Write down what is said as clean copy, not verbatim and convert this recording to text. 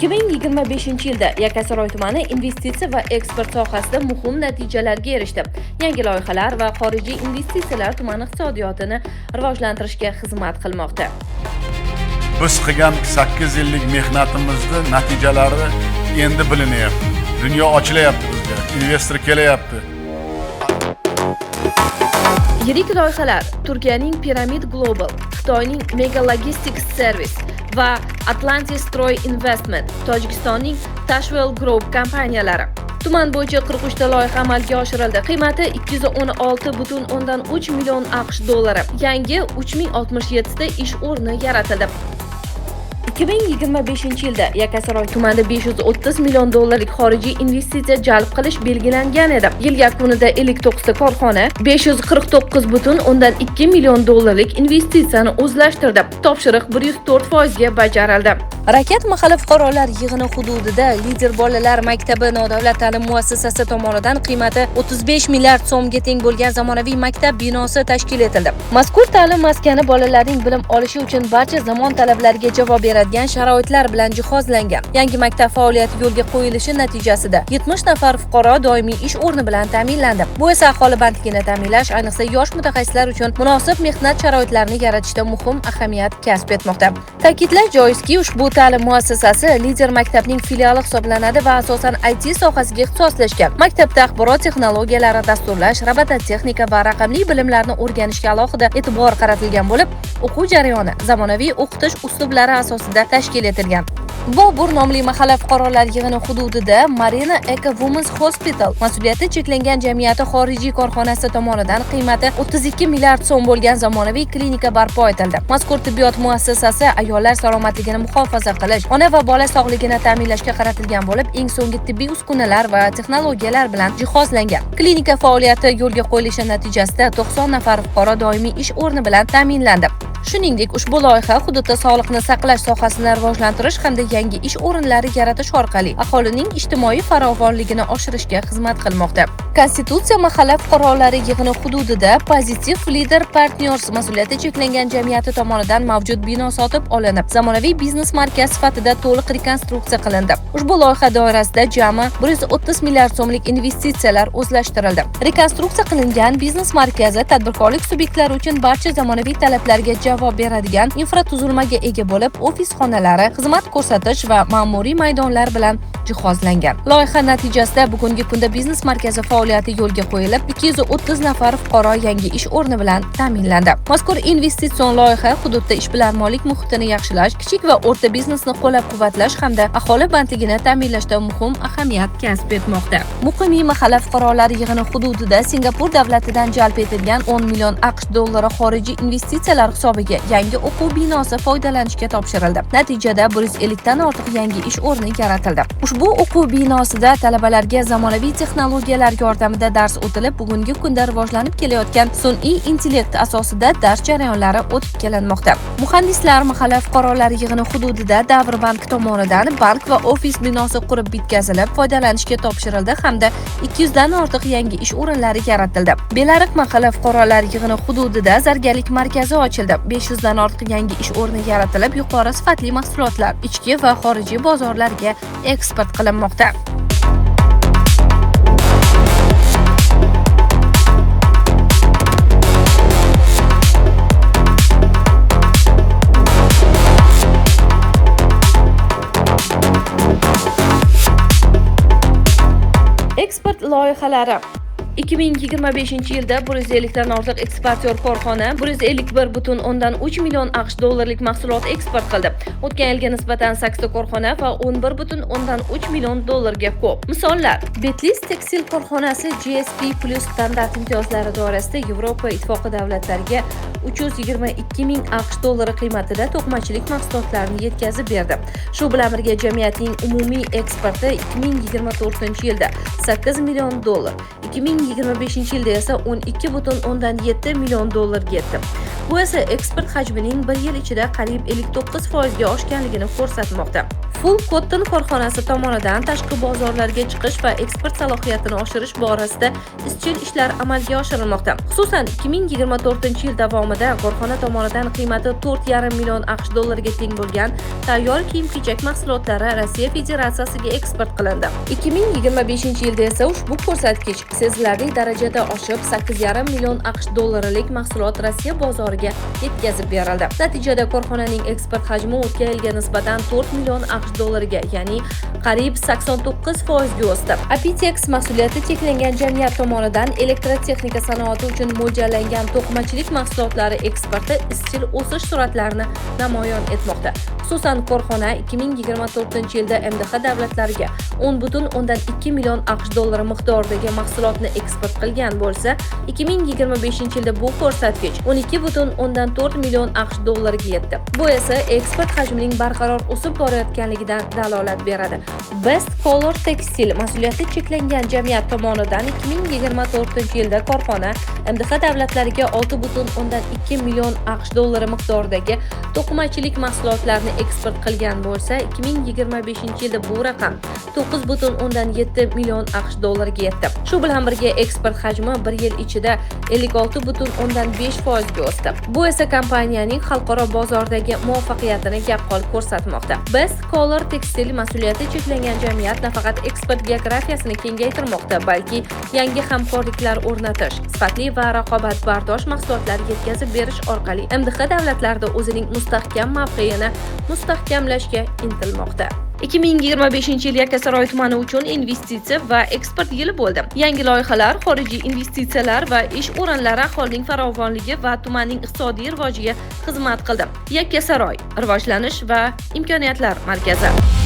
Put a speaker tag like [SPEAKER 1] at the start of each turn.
[SPEAKER 1] 2025-yilda Yakkasaroy tumani investitsiya va eksport sohasida muhim natijalarga erishdi. Yangi loyihalar va xorijiy investitsiyalar tuman iqtisodiyotini rivojlantirishga xizmat qilmoqda.
[SPEAKER 2] Biz qilgan 8 yillik mehnatimizni natijalari endi bilinyapti. Dunyo ochilyapti bizga, investor kelyapti.
[SPEAKER 1] Yirik loyihalar Turkiyaning Pyramid Global, Xitoyning Mega Logistics Service va Atlantis Stroy Investment, Tojikistonning Tashwell Group kompaniyalari. Tuman bo'yicha 43 ta loyiha amalga oshirildi. Qiymati 216,3 million AQSh dollari. Yangi 3067 ta ish o'rni yaratildi. 2025-yilda Yakkasaroy tumanida 530 million dollarlik xorijiy investitsiya jalb qilish belgilangan edi. Yil yakunida 59 ta korxona 549,2 million dollarlik investitsiyani o'zlashtirdi. Topshiriq 104% ga bajarildi. Rakat mahalla fuqarolar yig'ini hududida Lider bolalar maktabi nodavlat ta'lim muassasasi tomonidan qiymati 35 milliard so'mga teng bo'lgan zamonaviy maktab binosi tashkil etildi. Mazkur ta'lim maskani bolalarning bilim olishi uchun barcha zamon talablariga javob beradigan sharoitlar bilan jihozlangan. Yangi maktab faoliyati yo'lga qo'yilishi natijasida 70 nafar fuqaro doimiy ish o'rni bilan ta'minlandi. Bu esa aholi bandligini ta'minlash, ayniqsa yosh mutaxassislar uchun munosib mehnat sharoitlarini yaratishda muhim ahamiyat kasb etmoqda. Ta'kidlash joizki, ushbu ta'lim muassasasi Lider maktabning filiali hisoblanadi va asosan IT sohasiga ixtisoslashgan. Maktabda axborot texnologiyalari, dasturlash, robototexnika va raqamli bilimlarni o'rganishga alohida e'tibor qaratilgan bo'lib, o'quv jarayoni zamonaviy o'qitish uslublari asosida tashkil etilgan. Bobur nomli mahalla fuqarolar yig'ini hududida Marina Eco Women's Hospital mas'uliyati cheklangan jamiyati xorijiy korxonasi tomonidan qiymati 32 milliard so'm bo'lgan zamonaviy klinika barpo etildi. Mazkur tibbiyot muassasasi ayollar salomatligini muhofaza qilish, ona va bola sog'ligini ta'minlashga qaratilgan bo'lib, eng so'nggi tibbiy uskunalar va texnologiyalar bilan jihozlangan. Klinika faoliyati yo'lga qo'yilishi natijasida 90 nafar fuqaro doimiy ish o'rni bilan ta'minlandi. Shuningdek, ushbu loyiha hududda sog'liqni saqlash sohasini rivojlantirish hamda yangi ish o'rinlari yaratish orqali aholining ijtimoiy farovonligini oshirishga xizmat qilmoqda. Konstitutsiya mahalla fuqarolari yig'ini hududida Positive Leader Partners mas'uliyati cheklangan jamiyati tomonidan mavjud bino sotib olinib, zamonaviy biznes markaz sifatida to'liq rekonstruksiya qilindi. Ushbu loyiha doirasida jami 130 milliard so'mlik investitsiyalar o'zlashtirildi. Rekonstruksiya qilingan biznes markazi tadbirkorlik subyektlari uchun barcha zamonaviy talablarga javob beradigan infratuzilmaga ega bo'lib, ofis xonalari, xizmat ko'rsatish va ma'muriy maydonlar bilan jihozlangan. Loyiha natijasida bugungi kunda biznes markazi faoliyati yo'lga qo'yilib, 230 nafar fuqaro yangi ish o'rni bilan ta'minlandi. Mazkur investitsion loyiha hududda ishbilarmonlik muhitini yaxshilash, kichik va o'rta biznesni qo'llab-quvvatlash hamda aholi bandligini ta'minlashda muhim ahamiyat kasb etmoqda. Muqimiy mahalla fuqarolari yig'ini hududida Singapur davlatidan jalb etilgan 10 million AQSh dollari xorijiy investitsiyalar hisobiga yangi o'quv binosi foydalanishga topshirildi. Natijada 150 dan ortiq yangi ish o'rni yaratildi. Ushbu o'quv binosida talabalarga zamonaviy texnologiyalar yordamida dars o'tilib, bugungi kunda rivojlanib kelayotgan sun'iy intellekt asosida dars jarayonlari o'tib kelinmoqda. Muhandislar mahalla fuqarolari yig'ini hududida Davr bank tomonidan bank va ofis binosi qurib bitkazilib, foydalanishga topshirildi hamda 200 dan ortiq yangi ish o'rinlari yaratildi. Belariq mahalla fuqarolari yig'ini hududida zargarlik markazi ochildi. 500 dan ortiq yangi ish o'rni yaratilib, yuqori sifatli mahsulotlar ichki va xorijiy bozorlarga eksport qilinmoqda. Eksport loyihalari 2025-yilda 150 dan ortiq eksportyor korxona 151,3 million AQSh dollarlik mahsulot eksport qildi. O'tgan yilga nisbatan 8 ta korxona va 11,3 million dollarga ko'p. Misollar: Betlis tekstil korxonasi GSP plus standart imtiyozlari doirasida Yevropa Ittifoqi davlatlariga 322 ming AQSh dollari qiymatida to'qimachilik mahsulotlarini yetkazib berdi. Shu bilan birga jamiyatning umumiy eksporti 2024-yilda 8 million dollar, 2025-yilda esa 12,7 million dollarga yetdi. Bu esa eksport hajmining bir yil ichida qariyb 59% ga oshganligini ko'rsatmoqda. Full Cotton korxonasi tomonidan tashqi bozorlarga chiqish va eksport salohiyatini oshirish borasida izchil ishlar amalga oshirilmoqda. Xususan, 2024-yil davomida korxona tomonidan qiymati 4,5 million AQSh dollariga teng bo'lgan tayyor kiyim-kechak mahsulotlari Rossiya Federatsiyasiga eksport qilindi. 2025-yilda esa ushbu ko'rsatkich sezilarli darajada oshib, 8,5 million AQSh dollarilik mahsulot Rossiya bozoriga yetkazib berildi. Natijada korxonaning eksport hajmi o'tgan yilga nisbatan 4 million AQSh dollariga, ya'ni qariyb 89% ga o'sdi. Apitex mas'uliyati cheklangan jamiyat tomonidan elektrotexnika sanoati uchun mo'ljallangan to'qimachilik mahsulotlari eksporti izchil o'sish sur'atlarini namoyon etmoqda. Xususan, korxona 2024-yilda MDH davlatlariga 10,2 million AQSh dollari miqdoridagi mahsulotni eksport qilgan bo'lsa, 2025-yilda bu ko'rsatkich 12,4 million AQSh dollariga yetdi. Bu esa eksport hajmining barqaror o'sib borayotganligidan dalolat beradi. Best Color Textile mas'uliyati cheklangan jamiyat tomonidan 2024-yilda korxona MDH davlatlariga 6,2 million AQSh dollari miqdoridagi to'qimachilik mahsulotlarini eksport qilgan bo'lsa, 2025-yilda bu raqam 9,7 million AQSh dollariga yetdi. Shu bilan birga eksport hajmi bir yil ichida 56,5% ga o'sdi. Bu esa kompaniyaning xalqaro bozordagi muvaffaqiyatini yaqqol ko'rsatmoqda. Best Color Textile mas'uliyati cheklangan jamiyat nafaqat eksport geografiyasini kengaytirmoqda, balki yangi hamkorliklar o'rnatish, sifatli va raqobatbardosh mahsulotlar yetkazib berish orqali MDH davlatlarida o'zining mustahkam mavqeini mustahkamlashga intilmoqda. 2025-yil Yakkasaroy tumani uchun investitsiya va eksport yili bo'ldi. Yangi loyihalar, xorijiy investitsiyalar va ish o'rinlari aholining farovonligi va tumanning iqtisodiy rivojiga xizmat qildi. Yakkasaroy – rivojlanish va imkoniyatlar markazi.